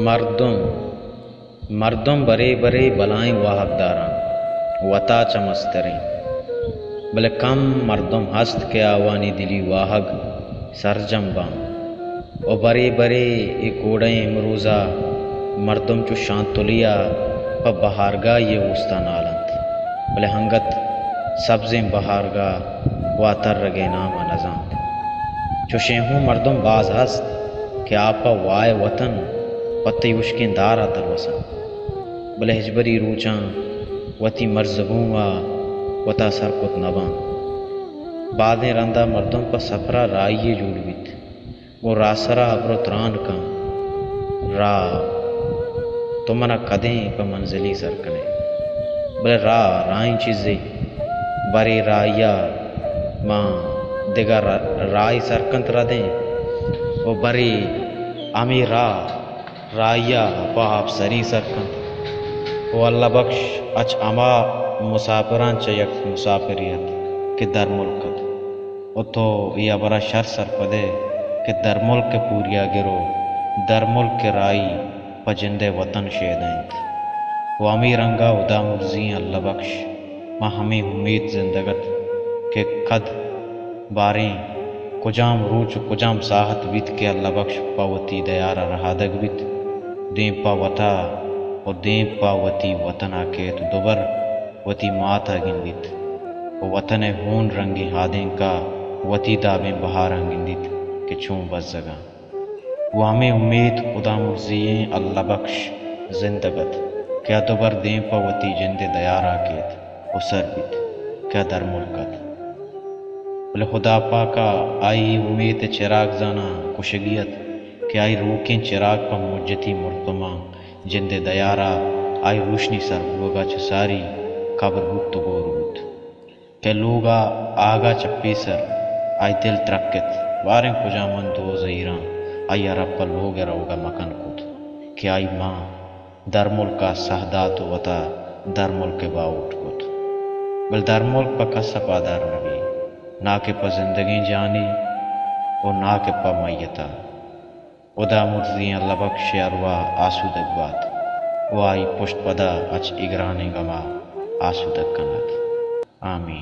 مردم، مردم برے برے بلائیں واہگ داراں، وتا چہ مستریں، بلے کم مردم ہست کہ آوانی دلی واہگ سرجم باں۔ و برے برے اے کوڑئیں امروزا مردم چو شانتلیا پہ بہارگاہی اوستا نال انت، بلے انگت سبزیں بہارگاہ واترگئے ناما نزانت۔ چوشیں ہوں مردم باز ہست کہ آ پہ وائے وطن پہ تئی ہشکیں دارا تلوساں، بلے ہچبری روچاں وتی مرزبوما وتا سر کت نباں۔ بازیں رندا مردم پہ سفرا راہی جوڑ بیت۔ گوں راہ سرا ہبر و تران کن، راہ تو منا کدیں پہ منزلی سر کنے، بلے راہ راہیں چیزے، برے راہیا ما دگہ را-، راہی سر کنت ردیں، و برے ہمے راہ راہیا پہ آپسری سر کنت۔ و اللہ بخش اچ ہما مسافراں چہ یک مسافرے ات کہ درملک ات۔ و تو اے ہبرا شر سرپد ئے کہ درملک ء پوریاگر و درملک ء راہی پہ جند ء وطن شیدہ انت۔ و ہمے رنگا ہدامرزی ئیں اللہ بخش ما ہمے امیت زندگ ات کہ کد باریں کجام روچ و کجام ساہت بیت کہ اللہ بخش پہ وتی دیارا رہادگ بیت، دیم پہ وتا و دیم پہ وتی وطنا کیت، دوبر وتی ماتا گندیت و وطن ء ہون رنگیں ہادینکا وتی دابیں بہاراں گندیت کہ چون بزگاں۔ و ہمے امیت ہدامرزی ئیں اللہ بخش زندگ ات کہ آ دوبر دیم پہ وتی جند ء دیارا کیت و سر بیت کہ آ درملک ات۔ بلے ہدا پاکا آئی اے امیت ء چراگ زاناں کشگی ات کہ آئی روکیں چراگ پہ مجتی مردماں جند ء دیارا آئی روشنی سر بوگا چہ ساری کبر بوت و گور بوت۔ کہ لوگا آگا چہ پیسر آئی دل ترکت، باریں کجام من دو زہیراں آئی ء را پہ لوگ ء روگا مکن کت کہ آئی ماں درملکا ساہ دات و وتا درملک ء باہوٹ کت۔ بلے درملک پہ کس ء پادار نہ بی، نا کہ پہ زندگیں جانے و نا کہ پہ میتا۔ ہدامرزی ئیں اللہ بخش ء ارواہ آسودگ بات و آئی پشت پدا اچ اے گرانیں گما آسودگ کنات۔ آمین۔